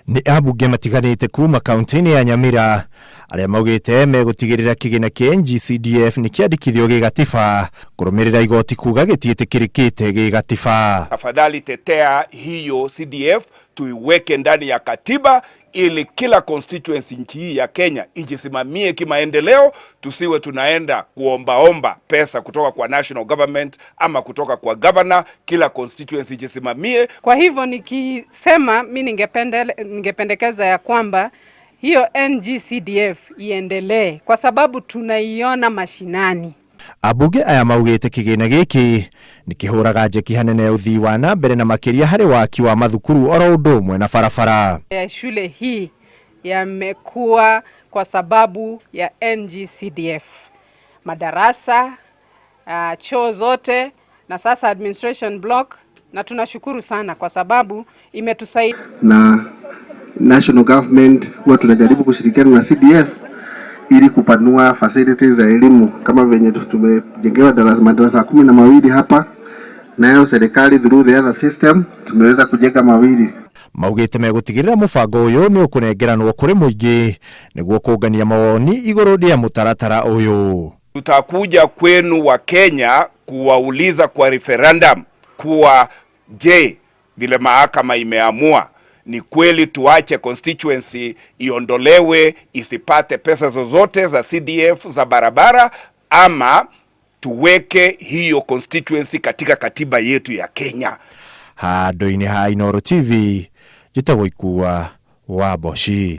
Nĩ ambunge matiganĩte kuma kaunti-inĩ ya Nyamira arĩa maugĩte megũtigĩrĩra kĩgĩna kĩa NGCDF nĩ kĩandĩkithio gĩgatiba kũrũmĩrĩra igoti kuga gĩtiĩtĩkĩrĩkĩte gĩgatiba. Afadhali tetea hiyo CDF tuiweke ndani ya katiba ili kila constituency nchi hii ya Kenya ijisimamie kimaendeleo, tusiwe tunaenda kuombaomba pesa kutoka kwa national government ama kutoka kwa governor. Kila constituency ijisimamie. Kwa hivyo nikisema mi ningependekeza ya kwamba hiyo NGCDF iendelee kwa sababu tunaiona mashinani. Ambunge aya maugĩte kĩgĩna gĩkĩ nĩ kĩhũraga njeki hanene ũthii wa na mbere na makĩria harĩ waki wa mathukuru oro ũndũ ũmwe na barabara. Ya shule hii yamekuwa kwa sababu ya NGCDF, madarasa, choo zote na sasa administration block, na tunashukuru sana kwa sababu imetusaidia. Na national government huwa tunajaribu kushirikiana na CDF ili kupanua facilities za elimu kama venye tumejengewa madarasa 12 hapa, nayo serikali through the other system tumeweza kujenga mawili. Maugĩte megũtigĩrĩra mũbango ũyũ nĩ ũkũnengeranwo kũrĩ mũingĩ nĩguo kũngania mawoni igũrũ rĩa mũtaratara ũyũ. Tutakuja kwenu Wakenya kuwauliza kwa referendum kuwa je, vile mahakama imeamua ni kweli tuache constituency iondolewe isipate pesa zozote za CDF za barabara, ama tuweke hiyo constituency katika katiba yetu ya Kenya? Handũ-inĩ ha Inooro TV, njĩtagwo Ikua wa Mboci.